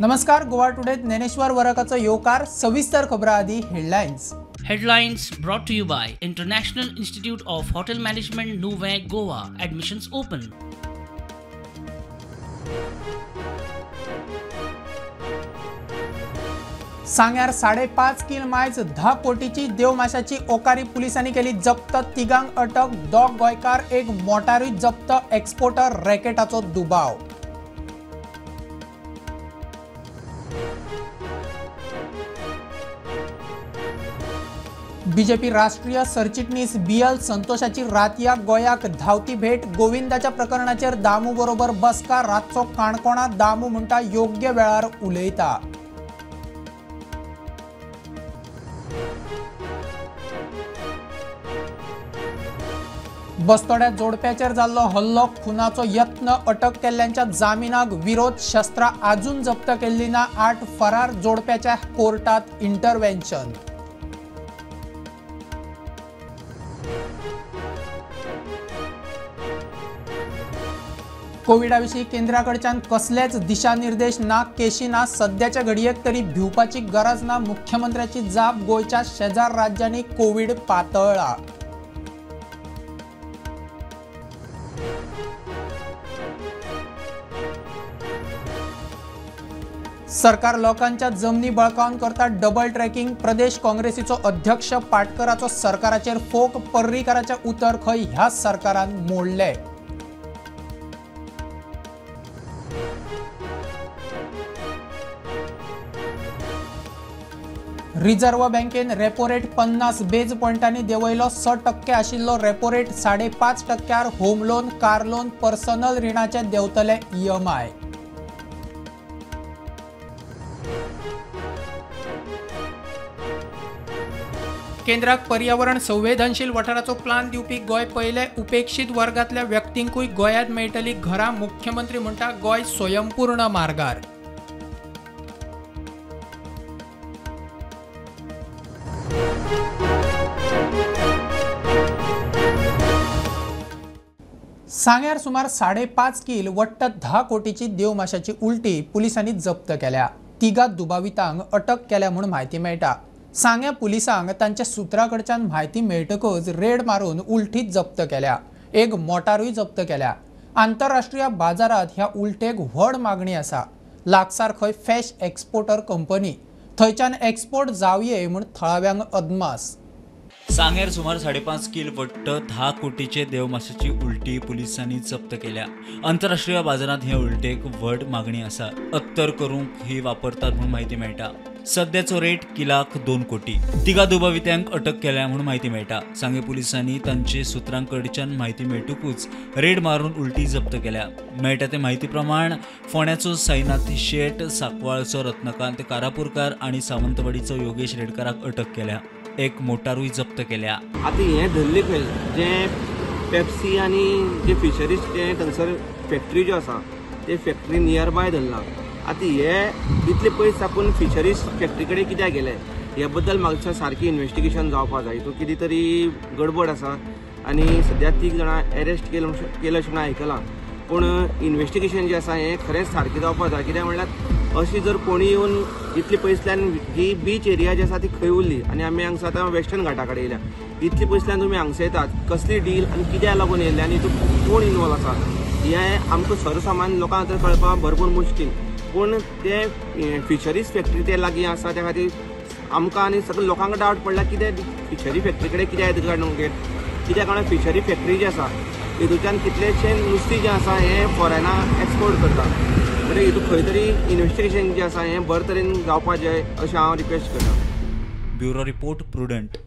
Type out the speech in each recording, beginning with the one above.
नमस्कार, गोवा टुडे ज्ञानेश्वर वरकाचो येवकार. सविस्तर खबरां आदी headlines. Headlines brought to you by International Institute of Hotel Management, Nuvem, Goa. Admissions open. सांग्यार 5.5 किल मायज 10 कोटीची देवमाशाची ओकारी पुलिसांनी केली जप्त. तिगांक अटक, 2 गोंयकार, एक मोटारूय जप्त. एक्सपोर्टर रॅकेटाचो दुबाव. बीजेपी राष्ट्रीय सरचिटणीस BL संतोषाची रातया गोंयाक धांवती भेट. गोविंदाच्या प्रकरणाचेर दामू बरोबर बसका. रातचो काणकोणा दामू म्हणटा योग्य वेळार उलयता. बस्तोड्या जोडप्याचेर जाल्लो हल्लो, खुनाचो यत्न. अटक केल्ल्यांच्या जामिनाक विरोध. शस्त्रां आजून जप्त केल्ली ना. 8 फरार जोडप्याच्या कोर्टात इंटरव्हेन्शन. कोविडा विशीं केंद्राकडच्यान कसलेच दिशानिर्देश ना, केशी ना. सद्याच्या घडयेक तरी भिवपाची गरज ना. मुख्यमंत्र्याची जाप. गोंयच्या शेजार राज्यांनी कोविड पातळ्ळा. सरकार लोकांच्या जमनी बळकावन करता डबल ट्रॅकिंग. प्रदेश काँग्रेसीचो अध्यक्ष पाटकराचो सरकाराचेर फोग. पर्रीकाराचें उतर खंय ह्या सरकारान मोडलें. रिझर्व्ह बँकेन रेपो रेट 50 बेज पॉयंटांनी देंवयलो. 6% आशिल्लो repo rate 5.5%. Home loan, car loan, personal रिणाचे देंवतले EMI. केंद्राक पर्यावरण संवेदनशील वाठाराचो प्लान दिवपी गोंय पयले. उपेक्षीत वर्गांतल्या व्यक्तींकूय गोंयांत मेळटली घरां. मुख्यमंत्री म्हणटा गोंय स्वयंपूर्ण मार्गार. सांग्यार सुमार 5.5 किल वट्ट 10 कोटीची देवमाशाची उलटी पुलिसांनी जप्त केल्या. तिगा दुबावितांक अटक केल्या म्हूण म्हायती मेळटा. सांग्या पुलिसांक तांच्या सुत्रां कडच्यान म्हायती मेळटकच रेड मारून उलटी जप्त केल्या. एक मोटारूय जप्त केल्या. आंतरराष्ट्रीय बाजारांत ह्या उलटेक व्हड मागणी आसा. लागसार खंय फॅश एक्सपोर्टर कंपनी, थंयच्यान एक्सपोर्ट जावये म्हूण थळाव्यांक अदमास. सांग्यार सुमार 5.5 किल वट्ट 10 कोटीचे देवमाशाची उलटी पुलिसांनी जप्त केल्या. आंतरराष्ट्रीय बाजारांत हे उलटेक व्हड मागणी आसा. अत्तर करूंक ही वापरतात म्हूण म्हायती मेळटा. सद्याचो रेट किलाक 2 कोटी. तिगा दुबावित्यांक अटक केल्या म्हूण म्हायती मेळटा. सांगें पुलिसांनी तांचे सुत्रां कडच्यान म्हायती मेळटकूच रेड मारून उलटी जप्त केल्या. मेळटा ते म्हायती प्रमाण फोंड्याचो साईनाथ शेट, सांकवाळचो रत्नकांत कारापूरकार आनी सावंतवाडीचो योगेश रेडकाराक अटक केल्या. एक मोटारूय जप्त केल्या. आतां हें धरले खंय जें पेप्सी आनी जे फिशरीज जे थंयसर फॅक्टरी ज्यो आसा ते फॅक्टरी नियर बाय धरला. आतां हे इतले पयस साकून फिशरीज फॅक्टरी कडेन कित्याक गेले हे बद्दल म्हाका सारकी इन्वेस्टिगेशन जावपाक जाय. हितून कितें तरी गडबड आसा आनी सद्या 3 जाणां एरेस्ट केले अशें म्हणून आयकलां, पूण इन्वेस्टिगेशन जें आसा हें खरेंच सारकें जावपाक जाय. कित्याक म्हणल्यार अशी जर कोणी येवन इतली पयसल्यान जी बीच एरिया जी आसा ती खंय उरली आनी आमी हांगसर आतां वेस्टर्न घाटा कडेन येयल्या, इतली पयसल्यान तुमी हांगसर येतात, कसली डील आनी कित्याक लागून येयल्ले आनी हितून कोण इनवॉल्व आसा हें आमकां सर्वसामान्य लोकांक तर कळपाक भरपूर मुश्कील. पूण ते फिशरीज फॅक्टरी ते लागीं आसा त्या खातीर आमकां आनी सगळ्या लोकांक डावट पडला कितें फिशरी फॅक्टरी कडेन कित्याक येता काडून घेत, कित्याक कारण फिशरी फॅक्टरी जी आसा हितूच्यान कितलेशे नुस्तें जें आसा हें फॉरेना एक्सपोर्ट करता. म्हणजे हितून खंय तरी इन्वेस्टिगेशन जें आसा हें बरे तरेन जावपाक जाय अशें हांव रिक्वेस्ट करता. Bureau report, Prudent.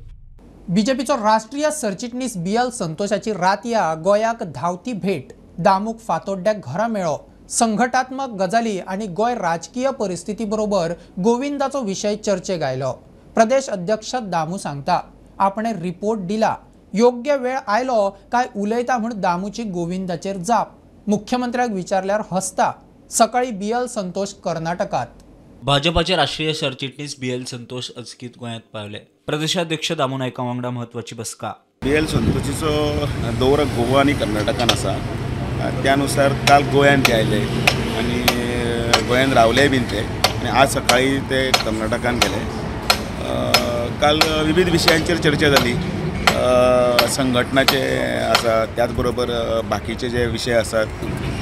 बीजेपीचो राष्ट्रीय सरचिटणीस BL संतोषाची रातया गोंयाक धांवती भेट. दामूक फातोड्ड्याक घरा मेळ्ळो. संघटात्मक गजाली आनी गोंय राजकीय परिस्थिती बरोबर गोविंदाचो विशय चर्चेक आयलो. प्रदेश अध्यक्ष दामू सांगता आपणे रिपोर्ट दिला, योग्य वेळ आयलो काय उलयता म्हूण दामूची गोविंदाचेर जाप. मुख्यमंत्र्याक विचारल्यार हसता. सकाळी BL Santosh कर्नाटकात. भाजपाचे राष्ट्रीय सरचिटणीस BL Santosh अचकीत गोंयांत पावले. प्रदेशाध्यक्ष दामू नायका वांगडा म्हत्वाची बसका. BL संतोषीचो दौरो गोवा आनी कर्नाटकान आसा. त्यानुसार काल गोंयांत ते आयले आनी गोंयांत रावले बीन ते. आनी आज सकाळी ते कर्नाटकान गेले. काल विविध विशयांचेर चर्चा जाली. संघटनाचे आसा, त्याच बरोबर बाकीचे जे विशय आसात,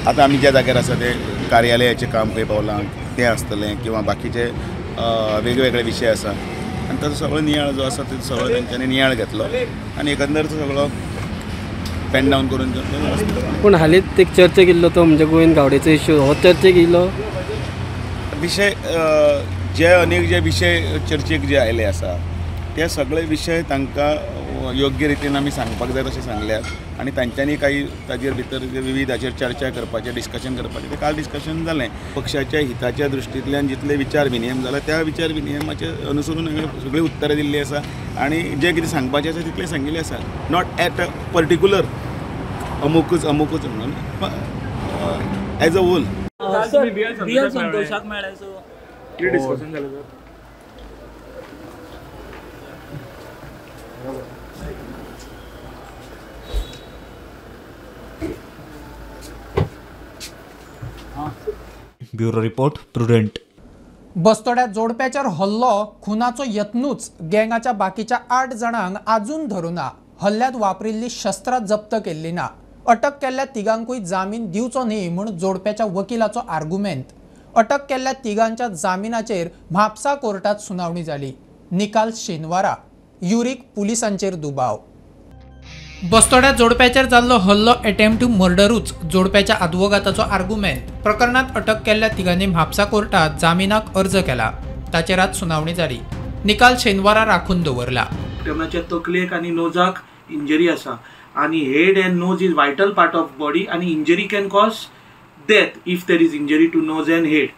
आतां आमी ज्या जाग्यार आसा ते कार्यालयाचें काम खंय पावलां तें आसतलें किंवा बाकीचे वेगवेगळे विशय आसा आनी ताचो सगळो नियाळ जो आसा तो सगळो तेंच्यांनी नियाळ घेतलो आनी एकंदर तो सगळो पेन डावन करून. पूण हालींच एक चर्चेक येयल्लो तो म्हणजे गोविंद गावडेचो इश्यू, हो चर्चेक येयल्लो विशय. जे अनेक जे विशय चर्चेक जे आयले आसा ते सगळे विशय तांकां योग्य रितीन आमी सांगपाक जाय तशें सांगल्यात आनी तांच्यांनी काही ताजेर भितर जे विविध हाचेर चर्चा करपाचें, डिस्कशन करपाचें, तें काल डिस्कशन जालें. पक्षाच्या हिताच्या दृश्टींतल्यान जितले विचार विनियम जाला त्या विचार विनियमाचे अनुसरून हांवें सगळीं उत्तरां दिल्लीं आसा आनी जें कितें सांगपाचें आसा तितलें सांगिल्लें आसा. Not at a particular अमुकूच अमुकूच म्हणून, as a whole. Bureau report, Prudent. बस्तोड्या जोडप्याचेर हल्लो खुनाचो यत्नूच. गँगाच्या बाकीच्या 8 जाणांक आजून धरूना. हल्ल्यात वापरिल्ली शस्त्रां जप्त केल्ली ना. अटक केल्ल्या तिगांकूय जामीन दिवचो न्ही म्हूण जोडप्याच्या वकिलाचो आर्गुमेंत. अटक केल्ल्या तिगांच्या जामिनाचेर म्हापसा कोर्टात सुनावणी जाली. निकाल शेनवारा. युरीक पुलिसांचेर दुबाव. बस्तोड्या जोडप्याचेर जाल्लो हल्लो एटेम्प्ट टू मर्डरूच, जोडप्याच्या आदवोगाताचो आर्गुमेंत. प्रकरणात अटक केल्ल्या तिगांनी म्हापसा कोर्टात जामिनाक अर्ज केला. ताचेर आज सुनावणी जाली. निकाल शेनवारा राखून दवरला. तेमच्या तकलेक आनी नोजाक इंजरी आसा आनी head and nose is vital part of body आनी injury can cause death if there is injury to nose and head.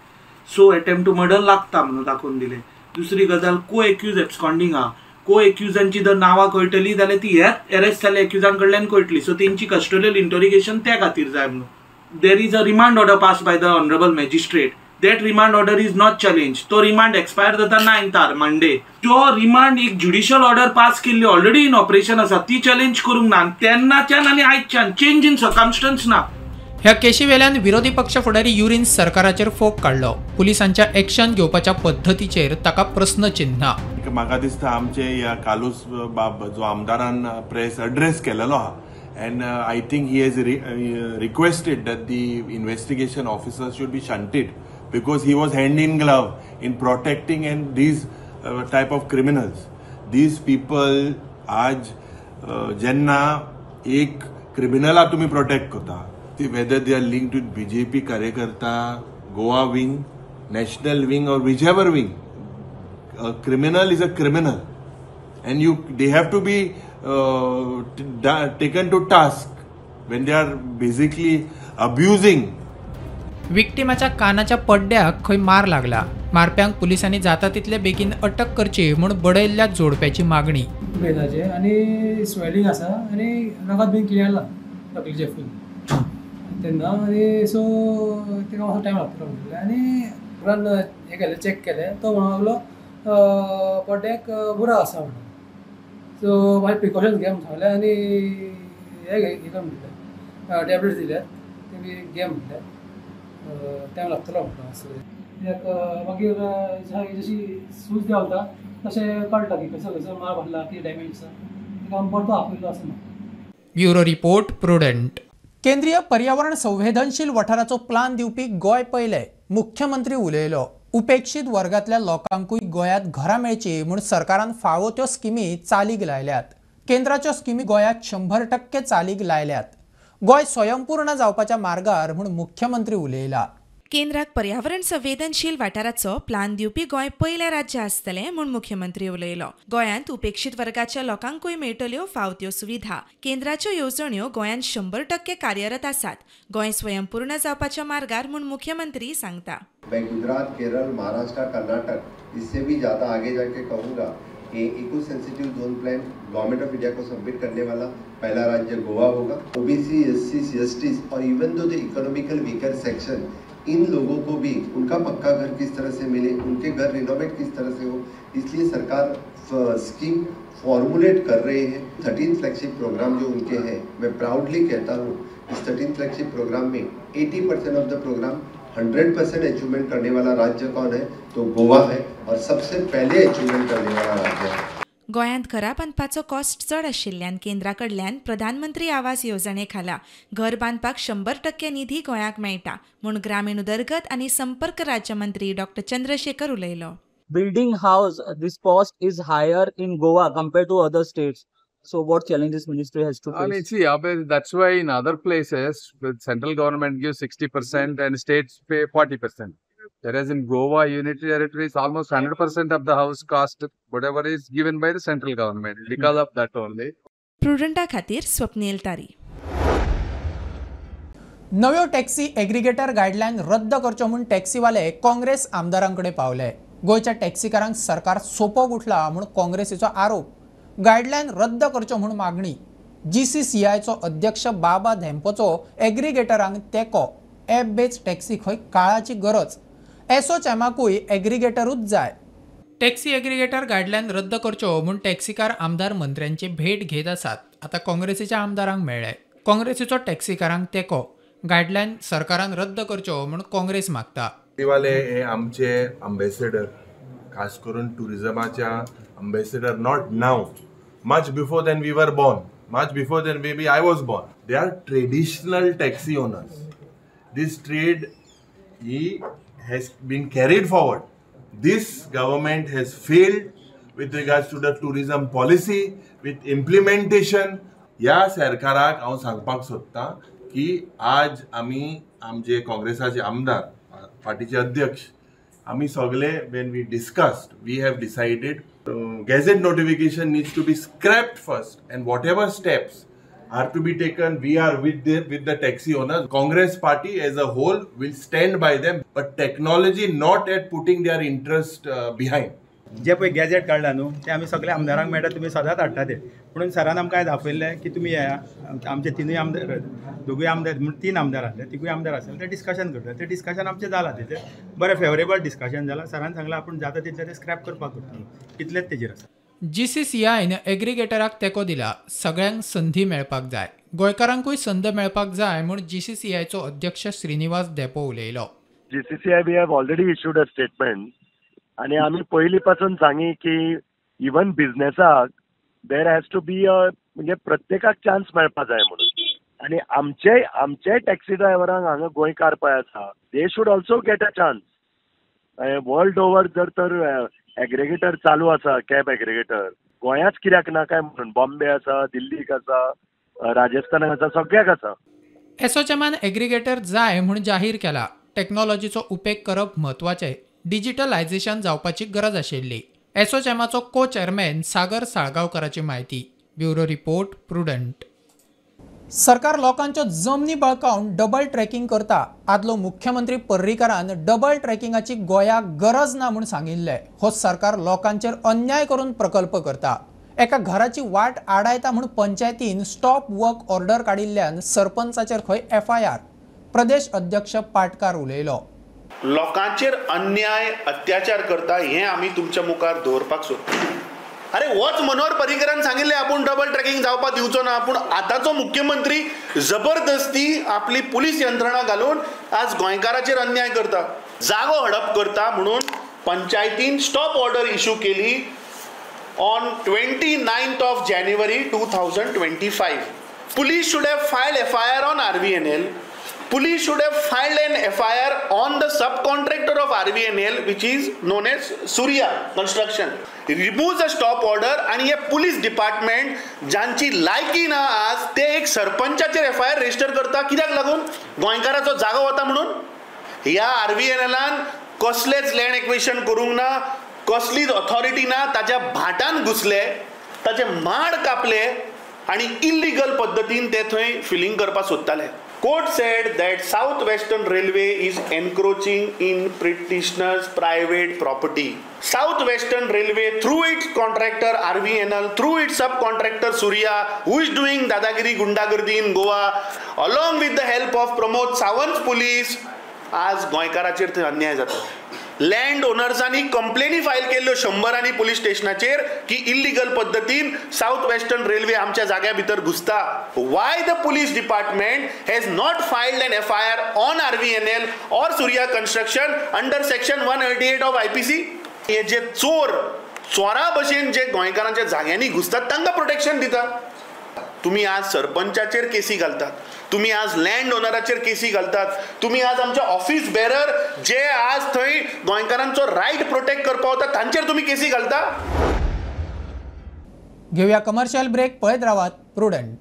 So attempt to murder लागता म्हणून दाखोवन दिलें. दुसरी गजाल, को एक्यूज एब्सकॉन्डिंग आहा. को एक्युजांची जर नांवां कळटली जाल्यार ती ह्याच अरेस्ट जाल्ल्या एक्युजां कडल्यान कळटली. सो तेंची कस्टोडियल इंटरोगेशन त्या खातीर जाय म्हणून. There is a remand order pass by the honourable magistrate. That remand order is not challenge. तो रिमांड एक्सपायर जाता 9th Monday. तो रिमांड एक ज्युडिशियल ऑर्डर पास केल्ली ऑलरेडी इन ऑपरेशन आसा, ती चॅलेंज करूंक ना तेन्नाच्यान आनी आयच्यान चेंज इन सर्कमस्टन्स ना. ह्या केशीवेल्यान विरोधी पक्ष फुडारी युरीन सरकाराचेर फोग काडलो. पुलिसांच्या एक्शन घेवपाच्या पद्दतीचेर ताका प्रस्नचिन्ह. म्हाका दिसता आमचे ह्या कालूस बाब जो आमदारान प्रेस अड्रेस केलेलो आहा and I think he has requested that the investigation officer should be shunted because he was hand in glove in protecting and these type of criminals. These people आज जेन्ना एक क्रिमिनला तुमी प्रोटेक्ट करता, whether they are linked with BJP कार्यकर्ता, Goa wing, national wing or whichever wing, a criminal is a criminal and they have to be taken to task when they are basically abusing. विक्टिमाच्या कानाच्या पड्ड्याक खंय मार लागला. मारप्यांक पुलिसांनी जाता तितले बेगीन अटक करची म्हूण बडयल्ल्या जोडप्याची मागणी. ब्रेनाचे आनी स्वेलिंग आसा आनी रगत बीन क्लियर ना तकलीचें फूल तेन्ना आनी सो ताका मातसो टायम लागतलो म्हणलें आनी उपरांत हें केलें, चॅक केलें. तो म्हणूंक लागलो पड्ड्याक बुरा आसा म्हणून. सो मातशें प्रिकॉशन्स घे म्हणून सांगलें आनी हें घे म्हणलें, टॅबलेट्स दिल्यात ते बी घे म्हणलें, टायम लागतलो म्हणटा मातसो. कित्याक मागीर जशी सूज देंवता तशें कळटा की खंयसर खंयसर मार बसला, कितें डॅमेज आसा, ताका आमी परतो आपयलो आसा. Bureau report, Prudent. केंद्रीय पर्यावरण संवेदनशील वाठाराचो प्लान दिवपी गोंय पयले, मुख्यमंत्री उलयलो. उपेक्षीत वर्गांतल्या लोकांकूय गोंयांत घरां मेळची म्हूण सरकारान फावो त्यो स्किमी चालीक लायल्यात. केंद्राच्यो स्किमी गोंयांत 100% चालीक लायल्यात. गोंय स्वयंपूर्ण जावपाच्या मार्गार म्हूण मुख्यमंत्री उलयला. केंद्राक पर्यावरण संवेदनशील वाठाराचो प्लान दिवपी गोंय पयलें राज्य आसतलें म्हूण मुख्यमंत्री उलयलो. गोंयांत उपेक्षीत वर्गाच्या लोकांकूय मेळटल्यो फाव त्यो सुविधा. केंद्राच्यो येवजण्यो गोंयांत 100% कार्यरत आसात. गोंय स्वयंपूर्ण जावपाच्या मार्गार म्हूण मुख्यमंत्री सांगता. मैं गुजरात, केरल, महाराष्ट्र, कर्नाटक इससे भी ज़्यादा आगे जाके कहूँगा कि eco sensitive zone plan government of India को सबमिट करने वाला पहला राज्य गोवा होगा। ओबीसी, एससी, सीएसटी और even though the economical weaker section, इन लोगों को भी उनका पक्का घर किस तरह से मिले, उनके घर रिनोवेट किस तरह से हो, इसलिए सरकार स्कीम फॉर्मुलेट कर रहे हैं। 13 फ्लैगशिप प्रोग्राम जो उनके हैं, मैं प्राउडली कहता हूँ इस 13 फ्लैगशिप प्रोग्राम में 80% ऑफ the programme 100% अचीवमेंट करने वाला राज्य कौन है तो गोवा है, और सबसे पहले अचीवमेंट करने वाला राज्य है। गोंयांत घरां बांदपाचो कॉस्ट चड आशिल्ल्यान केंद्रा कडल्यान प्रधानमंत्री आवास येवजणे खाला घर बांदपाक 100% निधी गोंयाक मेळटा म्हूण ग्रामीण उदरगत आनी संपर्क राज्यमंत्री डॉ चंद्रशेखर उलयलो। Building house, this cost is higher in Goa compared to other states. So what challenges ministry has to face? I mean, see, that's why in other places, the central government gives 60% and states pay 40%. Whereas in Goa unitary territory, it's almost 100% of the house cost, whatever is given by the central government, because of that only. प्रुडंटा खातीर स्वप्नील तारी। नव्यो taxi aggregator guideline रद्द करच्यो म्हूण टॅक्सीवाले काँग्रेस आमदारांकडे पावले। गोंयच्या टॅक्सीकारांक सरकार सोपो गुठला म्हूण काँग्रेसीचो आरोप। गायडलायन रद्द करच्यो म्हूण मागणी। जीसीसीआयचो अध्यक्ष बाबा धेंपोचो एग्रीगेटरांक तेंको। एप बेज टॅक्सी खंय काळाची गरज। एसोचॅमाकूय एग्रीगेटरूच जाय। टॅक्सी एग्रीगेटर गायडलायन रद्द करच्यो म्हूण टॅक्सीकार आमदार मंत्र्यांची भेट घेत आसात। आतां काँग्रेसीच्या आमदारांक मेळ्ळे। काँग्रेसीचो टॅक्सीकारांक तेंको। गायडलायन सरकारान रद्द करच्यो म्हूण काँग्रेस मागता। टॅक्सीवाले हे आमचे अम्बेसेडर, खास करून टुरिजमाच्या ambassador. Not now, much before than we were born, much before than maybe I was born. They are traditional taxi owners. This trade he has been carried forward. This government has failed with regards to the tourism policy, with implementation. ह्या सरकाराक हांव सांगपाक सोदतां की आज आमी आमचे काँग्रेसाचे आमदार, पार्टीचे अध्यक्ष, आमी सगळे when we discussed, we have decided gazette notification needs to be scrapped first and whatever steps are to be taken, we are with the taxi owners. Congress party as a whole will stand by them, but technology not at putting their interest behind. जे पळय gazette काडला न्हू ते आमी सगळे आमदारांक मेळटा, तुमी सदांच हाडटा ते, म्हणून सरान आमकां दाखयल्लें की तुमी येया, आमचे तिनूय आमदार, दोगूय आमदार, तीन आमदार आसले, तिगूय आमदार आसले, ते डिस्कशन करता, ते डिस्कशन आमचें जालां, तेचें बरें फेवरेबल डिस्कशन जालां। सरान सांगलां आपूण जाता तितलें ते स्क्रॅप करपाक करता, तितलेंच तेजेर आसा। जीसीसीआयन एग्रीगेटराक तेंको दिला। सगळ्यांक संदी मेळपाक जाय, गोंयकारांकूय संद मेळपाक जाय म्हूण जीसीसीआयचो अध्यक्ष श्रीनिवास धेंपो उलयलो। GCCI we have already issued a statement आनी आमी पयलीं पासून सांगी की इवन बिझनेसाक there has to be uh, म्हणजे प्रत्येकाक चान्स मेळपा जाय म्हणून। आनी आमचे आमचे टॅक्सी ड्रायव्हरांक हांगा गोंयकार पळय आसा, they should also get a chance. World over जर तर एग्रेगेटर चालू आसा, कॅब एग्रेगेटर, गोंयांत कित्याक ना काय म्हणून? बॉम्बे आसा, दिल्लीक आसा, राजस्थानाक आसा, सगळ्याक आसा। एसोचॅमान एग्रीगेटर जाय म्हूण जाहीर केला। टेक्नॉलॉजीचो उपेग करप म्हत्वाचें। डिजिटलायझेशन जावपाची गरज आशिल्ली। एसोचॅमाचो को चेअरमॅन सागर साळगांवकराची म्हायती। Bureau report, Prudent. सरकार लोकांच्यो जमनी बळकावन डबल ट्रॅकिंग करता। आदलो मुख्यमंत्री पर्रीकारान डबल ट्रॅकिंगाची गोंयाक गरज ना म्हूण सांगिल्लें। हो सरकार लोकांचेर अन्याय करून प्रकल्प करता। एका घराची वाट आडायता म्हूण पंचायतीन स्टॉप वर्क ऑर्डर काडिल्ल्यान सरपंचाचेर खंय एफआयआर। प्रदेश अध्यक्ष पाटकार उलयलो। लोकांचेर अन्याय अत्याचार करता हें आमी तुमच्या मुखार दवरपाक सोदता। अरे होच मनोहर पर्रीकरान सांगिल्लें आपूण डबल ट्रॅकिंग जावपाक दिवचो ना, पूण आतांचो मुख्यमंत्री जबरदस्ती आपली पुलीस यंत्रणा घालून आज गोंयकाराचेर अन्याय करता, जागो हडप करता म्हणून पंचायतीन स्टॉप ऑर्डर इशू केली on 29th of January 2025. Police should have filed FIR on RVNL. Police should have filed an FIR on the subcontractor of RVNL, which is known as Surya Construction. Removes the stop order आणि हे police department जांची लायकी ना आज ते एक सरपंचाचेर FIR register करता। कित्याक लागून? गोंयकाराचो जागो वता म्हणून। ह्या आरव्हीएनएलान कसलेच लँड एक्विशन करूंक ना, कसलीच ऑथॉरिटी ना, ताच्या भाटान घुसले, ताचे माड कापले आनी इल्लिगल पद्दतीन ते थंय फिलिंग करपाक सोदताले। Court said that South Western Railway is encroaching in petitioner's private property. South Western Railway through its contractor RVNL, through its subcontractor Surya, who is doing dadagiri gundagardi in Goa, along with the help of Pramod Sawant police, आज गोंयकाराचेर थंय अन्याय जाता। Land ओनर्सांनी कंप्लेनी file केल्ल्यो शंबरांनी police स्टेशनाचेर की illegal पद्दतीन south western railway आमच्या जाग्या भितर घुसता. Why the police department has not filed an FIR on RVNL or Surya construction under section 188 of IPC? हे जे चोर चोरा भशेन जे गोंयकारांच्या जाग्यांनी घुसतात तांकां प्रोटेक्शन दिता. तुम्ही आज सरपंचाचेर केसी घालतात, तुम्ही आज लँड ओनराचेर केसी घालतात, तुम्ही आज आमच्या ऑफिस बेरर जे आज थंय गोंयकारांचो रायट प्रोटेक्ट करपा वता तांचेर तुम्ही केसी घालता. घेऊया कमर्शियल ब्रेक. पळयत रावात प्रुडंट.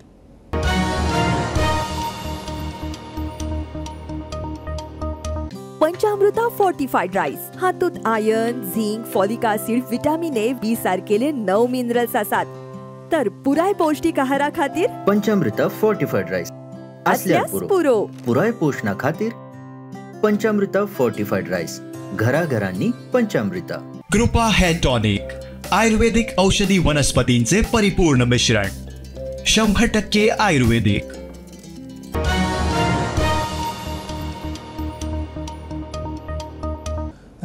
पंचामृता फोर्टिफाईड राईस हातूंत iron, zinc, folic acid, vitamin A, B सारकेले 9 मिनरल्स आसात. तर पुराय पौष्टिक आहारा खातीर पंचामृता फोर्टिफाईड राईस असल्यार पुरो. पुराय पोषणा खातीर पंचामृता फोर्टिफाईड राईस, घराघरांनी पंचामृता. कृपा हेअर टॉनिक, आयुर्वेदिक औषधी वनस्पतींचे परिपूर्ण मिश्रण, 100% आयुर्वेदिक.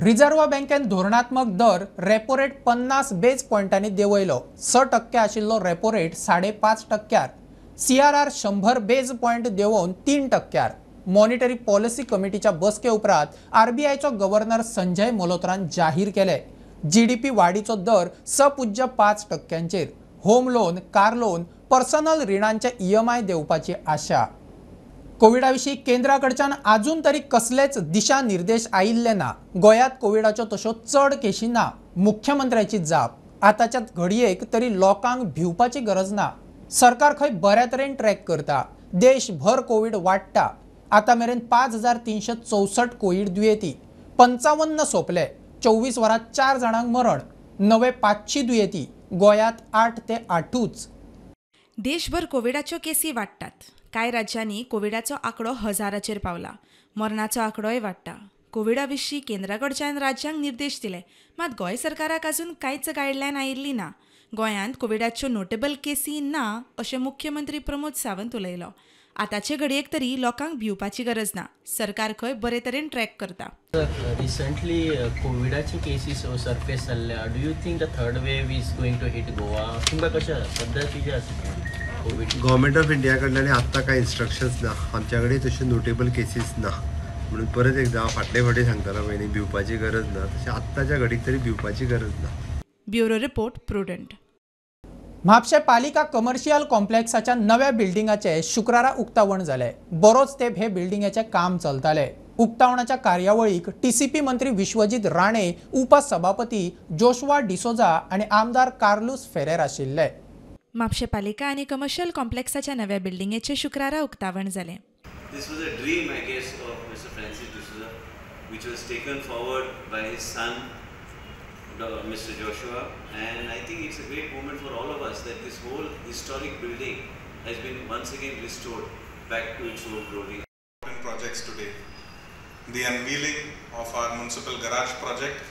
रिझर्व्ह बँकेन धोरणात्मक दर रेपो रेट 50 बेज पॉयंटांनी देंवयलो. 6% आशिल्लो repo rate 5.5%, CRR 100 beige point देंवोवन 3%. Monetary policy कमिटीच्या बसके उपरांत आरबीआयचो गव्हर्नर संजय मल्होत्रान जाहीर केले. जीडीपी वाडीचो दर 6.5%. Home loan, car loan, personal रिणांचे EMI देंवपाची आशा. कोविडा विशीं केंद्रा कडच्यान अजून तरी कसलेच दिशानिर्देश आयिल्ले ना. गोंयांत कोविडाच्यो तश्यो चड केशी ना. मुख्यमंत्र्याची जाप, आतांच्या घडयेक तरी लोकांक भिवपाची गरज ना. सरकार खंय बऱ्या तरेन ट्रॅक करता. देशभर कोविड वाडटा. आतां मेरेन 5364 कोविड दुयेंती, 55 सोंपले. 24 वरांत 4 जाणांक मरण, नवे 500 दुयेंती. गोंयांत 8 ते 8ूच. देशभर कोविडाच्यो केसी वाडटात. कांय राज्यांनी कोविडाचो आंकडो 1000चेर पावला. मरणाचो आंकडोय वाडटा. कोविडा विशीं केंद्रा कडच्यान राज्यांक निर्देश दिले, मात गोंय सरकाराक अजून कांयच गायडलायन आयिल्ली ना. गोंयांत कोविडाच्यो नोटेबल केसी ना अशें मुख्यमंत्री प्रमोद सावंत उलयलो. आतांचे घडयेक तरी लोकांक भिवपाची गरज ना. सरकार खंय बरे तरेन ट्रॅक करता. रिसंटली कोविडाचे केसीस सर्फेस जाल्ल्या. Do you think the third wave is going to hit Goa? तुमकां कशें सद्या कितें आसा? गव्हर्मेंट ऑफ इंडिया कडल्यान आत्तां कांय इन्स्ट्रक्शन्स ना. आमच्या कडेन तश्यो नोटेबल केसीस ना. म्हणून परत एकदा हांव फाटले फावटी सांगतालो पळय, भिवपाची गरज ना. तशें आत्ताच्या घडीक तरी भिवपाची गरज ना. Bureau report, Prudent. म्हापशें पालिका कमर्शियल कॉम्प्लेक्साच्या नव्या बिल्डिंगाचें शुक्रारा उक्तावण जालें. बरोच तेंप हे बिल्डिंगेचें काम चलतालें. उक्तावणाच्या कार्यावळीक टीसीपी मंत्री विश्वजीत राणे, उपसभापती जोशुआ डिसोजा आनी आमदार कार्लूस फेरेर आशिल्ले. म्हापशें पालिका आनी कमर्शियल कॉम्प्लेक्साच्या नव्या बिल्डिंगेचें शुक्रारा उक्तावण जालें. This was a dream, I guess, of Mr. Francis D'Souza, which was taken forward by his son, Mr. Joshua, and I think it's a great moment for all of us that this whole historic building has been once again restored back to its old glory. Important projects today. The unveiling of our municipal garage project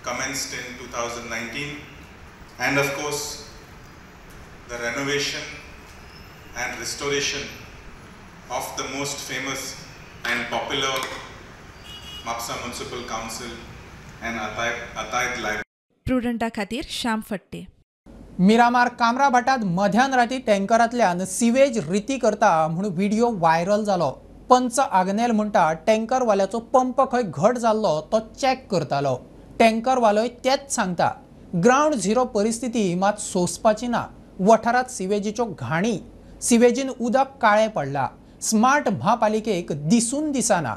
commenced in 2019, and of course the renovation and restoration of the most famous and popular Mapsa Municipal Council and Atayad Library. प्रुडंटा खातीर श्याम फट्टे. मिरामार कामराभाटात मध्यान राती टँकरांतल्यान sewage रिती करता म्हूण video viral जालो. पंच आग्नेल म्हणटा टँकरवाल्याचो पंप खंय घट जाल्लो तो चॅक करतालो. टँकरवालोय तेच सांगता. ग्रावंड झिरो परिस्थिती मात सोंसपाची ना. वठारात सिवेजीच्यो घाणी, सिवेजीन उदक काळें पडला. स्मार्ट म्हापालिकेक दिसून दिसना.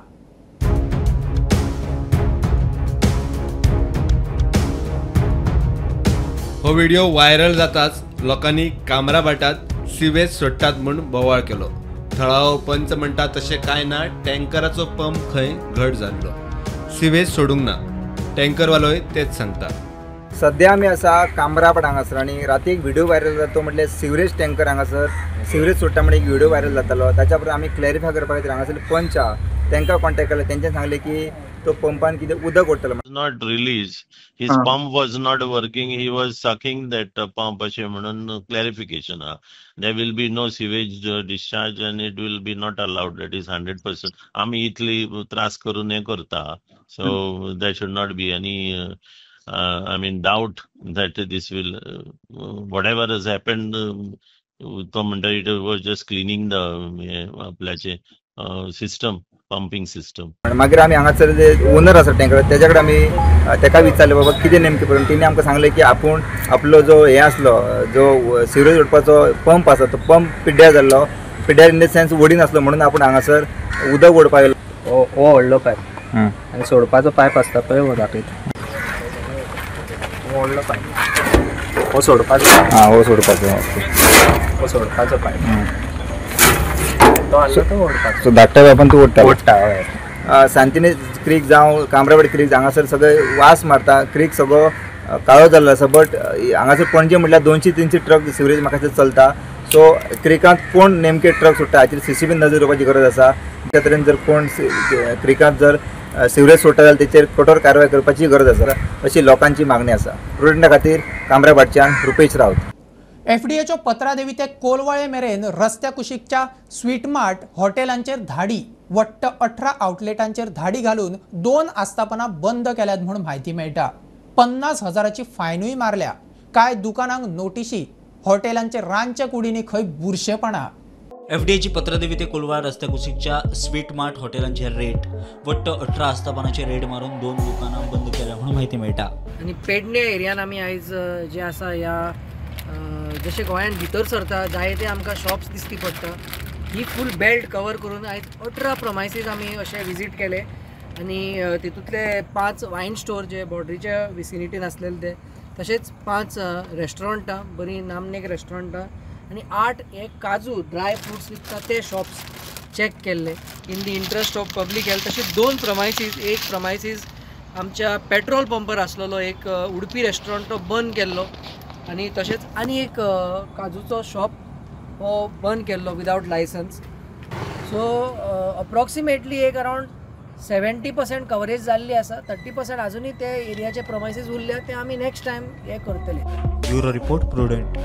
हो व्हिडिओ व्हायरल जाताच लोकांनी कामराभाटात सिवेज सोडटात म्हूण बोवाळ केलो. थळावो पंच म्हणटा तशें कांय ना, टँकराचो पंप खंय घट जाल्लो, सिवेज सोडूंक ना. टँकरवालोय तेच सांगता. सद्या आमी आसा कामराभाट हांगासर आनी राती एक व्हिडिओ व्हायरल जाता तो म्हटल्यार सिवरेज टँकर हांगासर सिवरेज सोडटा म्हण एक व्हिडिओ व्हायरल जातालो. ताच्या उपरांत आमी क्लॅरिफाय करपा खातीर हांगासर पंच आहा तांकां कॉन्टेक्ट केलो. तेंच्यान सांगलें की तो पंपान कितें उदक ओडटलो. Not release, his pump was not working, he was sucking that pump अशें म्हणून क्लॅरिफिकेशन आहा. There will be no sewage discharge and it will be not allowed, that is 100%. आमी इतली त्रास करून हें करता, so there should not be any I mean doubt that this will whatever has happened. तो म्हणटा it was just cleaning the आपल्याचे system, pumping system. मागीर आमी हांगासर जे ओनर आसा टँकर तेज्या कडेन आमी तेका विचारलें बाबा कितें नेमकें प्रॉब्लम. तेणी आमकां सांगलें की आपूण आपलो जो हें आसलो जो सिवरेज ओडपाचो पंप आसा तो पंप पिड्ड्यार जाल्लो, पिड्ड्यार इन the sense ओडिनासलो म्हणून आपूण हांगासर उदक ओडपाक येयलो. हो व्हडलो पायप आनी सोडपाचो पायप आसता पळय, हो दाखयता, हो व्हडलो पायप, हो सोडपाचो, आं हो सोडपाचो, हो सोडपाचो पायप, तो आसलो तो ओडपाचो. सो धाकट्या पायपान तूं ओडटा? ओडटा हय. सांतिनेज क्रीक जावं कामरावाडी क्रीक हांगासर सगळे वास मारता, क्रीक सगळो काळो जाल्लो आसा. बट हांगासर पणजे म्हटल्यार 200-300 ट्रक सिवरेज म्हाका चलता. सो क्रिकांत कोण नेमके ट्रक सोडटा हाचेर सीसीबी नजर दवरपाची गरज आसा. त्या तरेन जर कोण क्रिकांत जर सिवरेज सोडटा जाल्यार तेचेर कठोर कारवाय करपाची गरज आसा अशी लोकांची मागणी आसा. प्रुडंटा खातीर कामराभाटच्यान रुपेश राऊत. एफडीएच्यो पत्रादेवी ते कोलवाळे मेरेन रस्त्या कुशीकच्या स्वीटमार्ट हॉटेलांचेर धाडी, वट्ट 18 आउटलेटांचेर धाडी घालून 2 आस्थापनां बंद केल्यात म्हूण म्हायती मेळटा. 50,000ची फायनूय मारल्या. कांय दुकानांक नोटिशी, हॉटेलांचे रांदच्या कुडींनी खंय बुरशेपणां. एफडीएची पत्रादेवी ते कोलवाळ रस्त्या कुशीकच्या स्वीट मार्ट हॉटेलांचे रेट, वट्ट 18 आस्थापनाचे रेड मारून 2 दुकानां बंद केल्या म्हणून म्हायती मेळटा. आनी पेडणे एरियान आमी आयज जे आसा ह्या जशें गोंयांत भितर सरता जायते आमकां शॉप्स दिसती पडटा, ही फूल बेल्ट कवर करून आयज 18 प्रमायसीस आमी अशे विजीट केले आनी तितूंतले 5 वायन स्टोर जे बॉर्डरीच्या विसिनिटीन आसलेले ते, तशेंच 5 रेस्टॉरंटां, बरीं नामनेक रेस्टॉरंटां आनी 8 हे काजू ड्राय फ्रुट्स विकता ते शॉप्स चॅक केल्ले in the interest of public health. तशेंच 2 प्रमायसीस, एक प्रमायसीस आमच्या पेट्रोल पंपार आसलेलो एक उडपी रेस्टॉरंट तो बंद केल्लो आनी तशेंच आनी एक काजूचो शॉप हो बंद केल्लो विदावट लायसन्स. सो अप्रॉक्सिमेटली एक अरावंड 70% कवरेज जाल्ली आसा, 30% आजुनूय ते एरियाचे प्रमायसीस उरल्या, ते आमी नेक्स्ट टायम हे करतले. Bureau report, Prudent.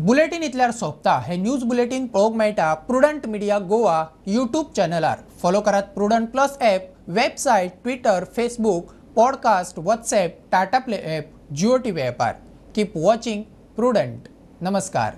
Bulletin इतल्यार सोंपता. हे न्यूज बुलेटीन पळोवंक मेळटा प्रुडंट मिडिया गोवा यूट्यूब चॅनलार. फॉलो करात Prudent plus app, website, Twitter, Facebook, podcast, WhatsApp, Tata Play app, Jio TV ॲपार. Keep watching Prudent. नमस्कार.